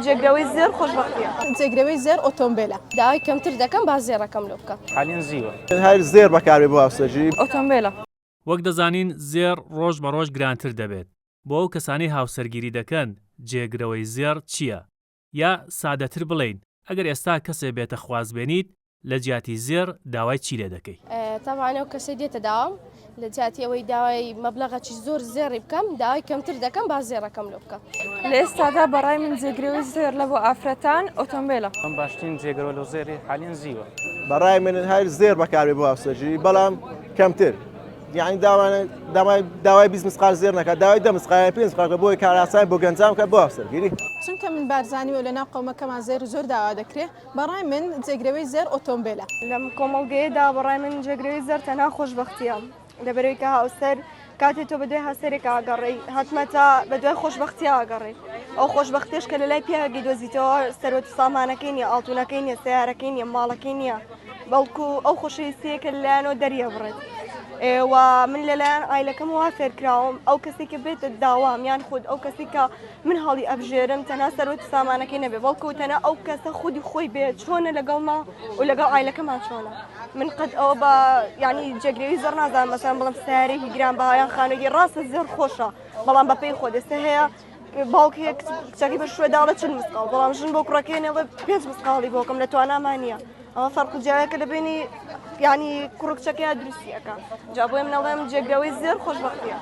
جێگرەوەی زێڕ خۆشبەختیە. جێگرەوەی زێڕ ئۆتۆمبێلە. داوای کەمتر دەکەم با زێڕەکەم لۆ بکە. حالیەن زیوە. هەر زێڕ بەکاربێ بۆ هاوسەرگیری. ئۆتۆمبێلە. وەک دەزانین زێڕ ڕۆژ بە ڕۆژ گرانتر دەبێت، بۆ ئەو کەسانەی هاوسەرگیری دەکەن جێگرەوەی زێڕ چییە؟ یا سادەتر بڵێین ئەگەر ئێستا کەسێ بێتە خوازبێنیت لە جیاتی زێڕ داوای چی لێ دەکەی؟ تەبعەن ئەو کەسەی دێتە داوام لە جیاتی ئەوەی داوای مەبلەغەکی زۆر زێڕی بکەم داوای کەمتر دەکەم با زێڕەکەم لۆ بکا. لە ئێستادا بەڕای من جێگرەوەی زێڕ لە بۆ ئافرەتان ئۆتۆمبێلە. باشترین جێگرەوە لۆ زێری حالیەن زیوە. بەڕای من هەر زێر بەکاربێ بۆ هاوسەرگیری بەڵام کەمتر یعنی داوای داوای 20 مسقال زێر نەکات داوای دە مسقال یان پێنج مسقال بکات بۆی کارئاسانی بۆ گەنجان بکات بۆ هاوسەرگیری. چونکە من بارزانیمە و لەناو قەومەکەمان زێر زۆر داوا دەکرێ بەڕای من جێگرەوەی زێر ئۆتۆمبێلە. لەم کۆمەڵگەیەدا بەڕای من جێگرەوەی زێڕ تەنها خۆشبەختیە لەبەرئەوەی کە هاوسەر کاتێ تۆ بەدوای هاوسەرێکا ئەگەڕێی هەتمەتە بەدوای خۆشبەختیا ئەگەڕێی ئەو خۆشبەختیش کە لەلای پیاوێک دۆزیتەوە سەروەت و سامانەکەی نییە ئاڵتونەکەی نییە سەیارەکەی نییە ماڵەکەی نییە بەڵکو ئەو خۆشەویستیە کە لەلایەنەوە دەریەبڕێت و من لەلایەن ئایلەکەم وا فێرکراوم ئەو کەسێک کە بێتە داوام یان خود ئەو کەسی کە من هەڵی ئەبژێرم تەنها سەروەت و سامانەکەی نەبێ بەڵکو تەنها ئەو کەسە خودی خۆی بێ چۆنە لەگەڵما و لەگەڵ ئایلەکەمان چۆنە من قەت ئەوە بە یعنی جێگرەوی زەڕ نازانم مەسەن بڵم سیارێکی گران بەها یان خانووی ڕاستە زێڕ خۆشە بەڵام بەپێی خۆ دەستە هەیە باوک هەیە کچەکەی بە شوێ داڵە چل مسقاڵ بەڵام ژن بۆ کوڕەکەی نێڵێ پێنج مسقاڵی بۆکەم لە توانامان نییە ئەوە فەرق و جیاوەکە لە بینی یعنی کوڕ کچەکەیا دروستی ئەکا جا بۆیە من ئەڵێم جێگرەوەی زێڕ خۆشبەختیە.